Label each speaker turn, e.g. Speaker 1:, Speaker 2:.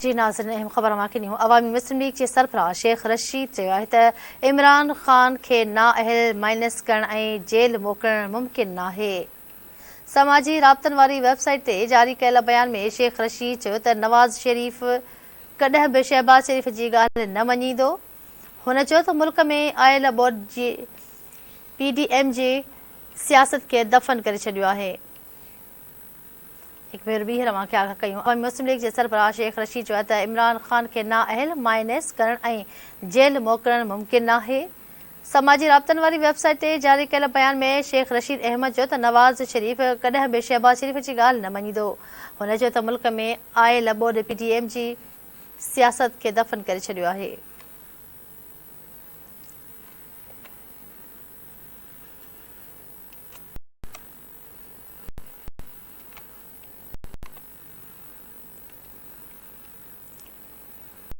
Speaker 1: جي ناظرين اهم خبر اوهان کي ڏيون عوامي مسلم ليگ جي سربراهه شيخ رشيد چيو آهي ته عمران خان کي نااهل مائنس ڪرڻ ۽ جيل موڪلڻ ممڪن ناهي. سماجي رابطن واري ويب سائيٽ تي جاري ڪيل بيان ۾ شيخ رشيد چيو ته نواز شريف ڪڏهن به شهباز شريف جي ڳالهه نه مڃيندو. هن چيو ته ملڪ ۾ آيل ٻوڏ جي پي ڊي ايم جي سياست کي دفن ڪري ڇڏيو آهي. هڪ ڀيرو ٻيهر اوهان کي آگاهه ڪيون. عوامي مسلم ليگ جي سربراهه شيخ رشيد چيو آهي ته عمران خان کي نااهل، مائنس ڪرڻ ۽ جيل موڪلڻ ممڪن ناهي. سماجي رابطن واري ويب سائيٽ تي جاري ڪيل بيان ۾ شيخ رشيد احمد چيو ته نواز شريف ڪڏهن به شهباز شريف جي ڳالهه نه مڃيندو. هن چيو ته ملڪ ۾ آيل ٻوڏ پي ڊي ايم جي سياست کي دفن ڪري ڇڏيو آهي.